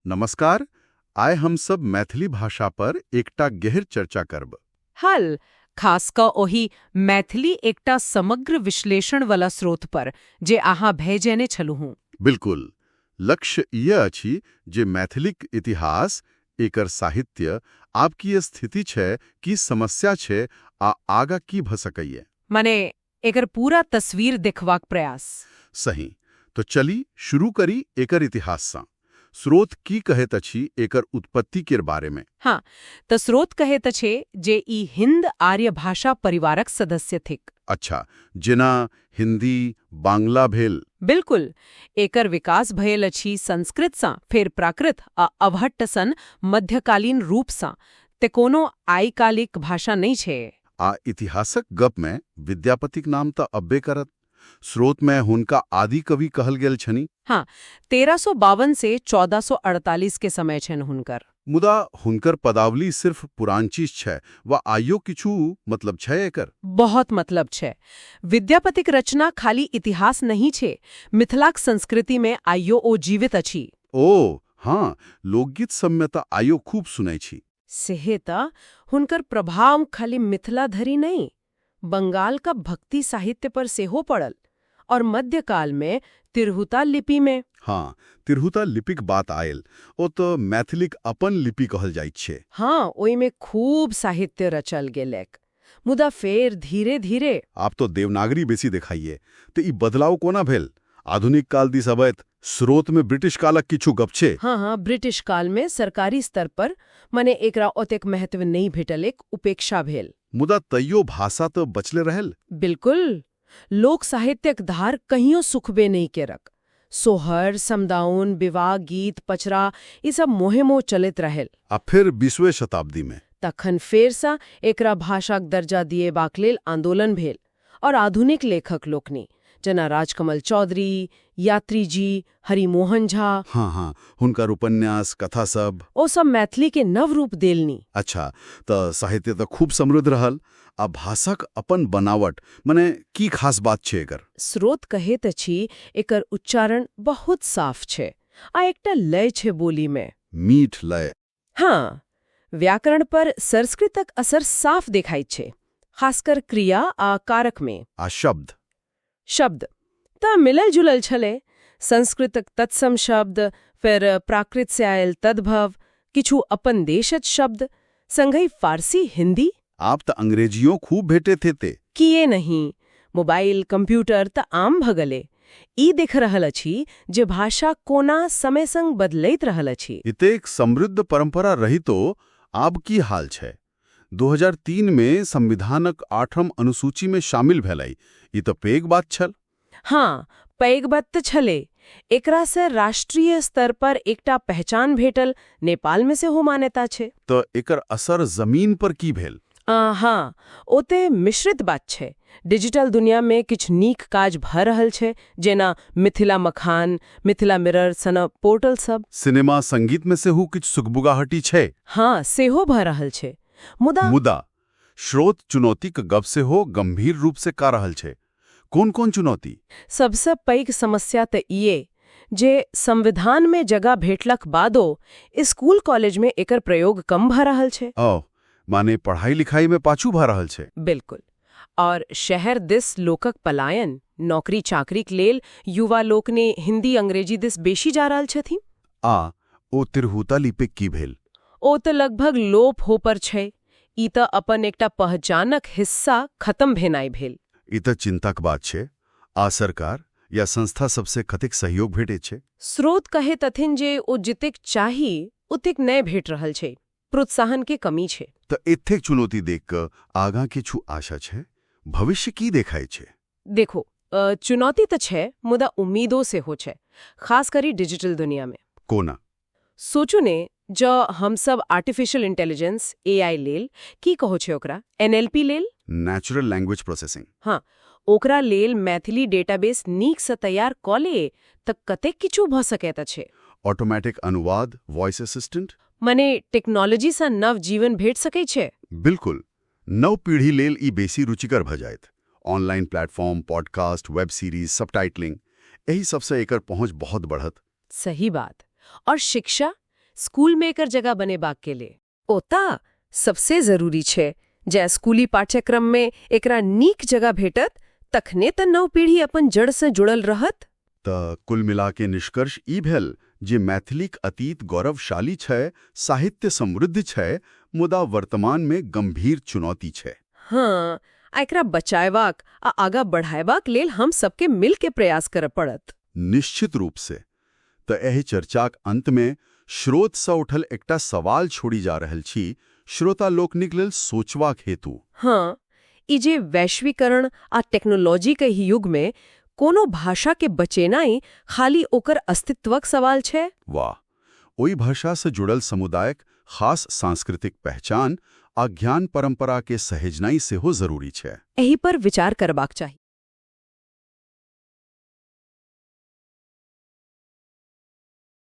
नमस्कार। आइ हम सब मैथिली भाषा पर एकटा गहर चर्चा करब। हल खास कऽ ओहि मैथिली एकटा समग्र विश्लेषण वाला स्रोत पर जे अहाँ भेजने छलहुँ। बिल्कुल। लक्ष्य इएह अछि जे मैथिलीक इतिहास, एकर साहित्य, आब की स्थिति छै, की समस्या छै आ आगाँ की भ सकैए। माने एकर पूरा तस्वीर देखबाक प्रयास। सही। तो चली शुरू करी एकर इतिहाससँ। स्रोत की कहैत अछि एकर उत्पत्ति केर बारे में? हाँ, तऽ स्रोत कहैत अछि जे ई हिंद आर्य भाषा परिवारक सदस्य थिक। अच्छा, जेना हिंदी, बांग्ला भेल। बिल्कुल। एकर विकास भेल अछि संस्कृतसँ, फेर प्राकृत आ अवहट्ट सन मध्यकालीन रूपसँ। ते कोनो आइ कालिक भाषा नहि छै। आ इतिहासक गप में विद्यापतिक नाम तऽ अब्बे करत। स्रोत में हुनका आदि कवि कहल गेल छनि। हाँ, 1352 से 1448 के समय छनि हुनकर। मुदा हुनकर पदावली सिर्फ पुरान चीज छै वा आइयो किछु मतलब छै एकर? बहुत मतलब छै। विद्यापतिक रचना खाली इतिहास नहीं छै, मिथिलाक संस्कृति में आइयो ओ जीवित अछि। ओ हाँ, लोकगीत सबमे तऽ आइयो खूब सुनै छी। सेहे तऽ हुनकर प्रभाव खाली मिथिला धरि नहीं, बंगाल का भक्ति साहित्य पर सेहो पड़ल और मध्यकाल में तिरहुता लिपि में। हाँ, तिरहुता लिपिक बात आयल, ओ तऽ मैथिलीक अपन लिपि कहल जाइत छै। हाँ, ओहिमे खूब साहित्य रचल गेलैक, मुदा फेर धीरे धीरे आब तो देवनागरी बेसी देखाइए। तऽ ई बदलाव कोना भेल? आधुनिक काल दिस अबैत स्रोत में ब्रिटिश कालक किछु गप छै? हाँ, ब्रिटिश काल में सरकारी स्तर पर माने एकरा ओतेक महत्व नहीं भेटल, एक उपेक्षा भेल। मुदा तैयो भाषा तऽ बचले रहल। बिल्कुल। लोक साहित्यक धार कहियो सुखबे नहीं केरक। सोहर, समदाउन, विवाह गीत, पचरा, ई सब मोहे मोह चलैत रहल। आ फिर 20वीं शताब्दी में? तखन फेरसँ एकरा भाषाक दर्जा दिएबाक लेल आंदोलन भेल और आधुनिक लेखक लोकनि जेना राजकमल चौधरी, यात्री जी, हरिमोहन झा। हाँ, हुनकर उपन्यास, कथा सब। ओ सब मैथिली के नव रूप देलनि। अच्छा, तऽ साहित्य तऽ खूब समृद्ध रहल। आ भाषाक अपन बनावट, मने की खास बात छै एकर? स्रोत कहैत अछि एकर उच्चारण बहुत साफ छै आ एकटा लय छै बोली में। मीठ लय। हाँ, व्याकरण पर संस्कृतक असर साफ देखाइत छै, खासकर क्रिया आ कारक में। आ शब्द? शब्द तऽ मिलल जुलल छलै। संस्कृतक तत्सम शब्द, फिर प्राकृत से आयल तद्भव, किछु अपन देशज शब्द, संगहि फारसी, हिंदी। आब तऽ अंग्रेजियो खूब भेटैत हेतै। किए नहीं, मोबाइल, कंप्यूटर तऽ आम भऽ गेलै। ई देख रहल अछि जे भाषा कोना समय संग बदलैत रहल अछि। एतेक समृद्ध परंपरा रहितो आब की हाल छै? 2003 में संविधानक आठम अनुसूची में शामिल भेलै, ई तऽ पैघ बात छल। हाँ, पैघ बात तऽ छलै। एकरा से राष्ट्रीय स्तर पर एकटा पहचान भेटल, नेपाल में सेहो मान्यता छै। तऽ एकर असर जमीन पर की भेल? हाँ, ओते मिश्रित बात छै। डिजिटल दुनिया में किछु नीक काज भऽ रहल छै, जेना मिथिला मखान, मिथिला मिरर सन पोर्टल सब। सिनेमा, संगीत में सेहो किछु सुगबुगाहटि छै। हाँ, सेहो भऽ रहल छै, मुदा मुदा स्रोत चुनौतीक गप सेहो गंभीर रूप से कऽ रहल छै। कोन कोन चुनौती? सबसँ पैघ समस्या तऽ इए जे संविधान में जगह भेटलक बादो स्कूल कॉलेज में एकर प्रयोग कम भऽ रहल छै। ओ, माने पढ़ाई लिखाई में पाछू भऽ रहल छै। बिल्कुल। और शहर दिस लोकक पलायन, नौकरी चाकरीक लेल युवा लोकनि हिंदी, अंग्रेजी दिस बेसी जा रहल छथिन। आ ओ तिरहुता लिपिक की भेल? ओ तऽ लगभग लोप हो पर छै। ई तऽ अपन एकटा पहचानक हिस्सा खत्म भेनाइ भेल। ई तऽ चिंताक बात छै। आ सरकार या संस्था सबसे कतेक सहयोग भेटै छै? स्रोत कहैत हथिन जे ओ जतेक चाही ओतेक नहि भेट रहल छै, प्रोत्साहन के कमी छै। तऽ एतेक चुनौती देख कऽ आगाँ किछु आशा छै? भविष्य की देखाइ छै? देखो, चुनौती तऽ छै, मुदा उम्मीदो सेहो छै, खास करी डिजिटल दुनिया में। कोना? सोचू ने, जँ हमसब आर्टिफिशियल इंटेलिजेंस, एआई लेल, की कहै छै ओकरा, एनएलपी लेल। Natural language processing. हाँ, ओकरा लेल मैथिली डेटाबेस नीकसँ तैयार कऽ ले तऽ कतेक किछु भऽ सकैत अछि। ऑटोमेटिक अनुवाद, वॉइस असिस्टेंट। मने टेक्नोलॉजीसँ नव जीवन भेट सकै छै। बिल्कुल। नव पीढ़ी लेल ई बेसी रुचिकर भऽ जायत। Online platform, podcast, web series, subtitling, एहि सबसँ एकर पहुंच बहुत बढ़त। सही बात। और शिक्षा स्कूलमे एकर जगह बनेबाक के लेल। ओता सबसे जरूरी छै जे स्कूली पाठ्यक्रममे एकरा नीक जगह भेटत, तखने तऽ नव पीढ़ी अपन जड़सँ जुड़ल रहत। तऽ कुल मिला के निष्कर्ष ई भेल जे मैथिलीक अतीत गौरवशाली छै, साहित्य समृद्ध छै, मुदा वर्तमानमे गंभीर चुनौती छै। हाँ, आ एकरा बचायबाक आ आगाँ बढ़ायबाक लेल हम सबके मिलके प्रयास करय पड़त। निश्चित रूप से। तऽ एहि चर्चाक अंतमे स्रोतसँ उठल एकटा सवाल छोड़ि जा रहल छी श्रोता लोकनिक लेल सोचबाक हेतु। हाँ, ई जे वैश्वीकरण आ टेक्नोलॉजी के एहि युगमे कोनो भाषा के बचेनाइ खाली ओकर अस्तित्वक सवाल छै। वाह, ओहि भाषासँ जुड़ल समुदायक खास सांस्कृतिक पहचान आ ज्ञान परंपरा के सहेजनाइ सेहो जरूरी छै। एहि पर विचार करबाक चाही।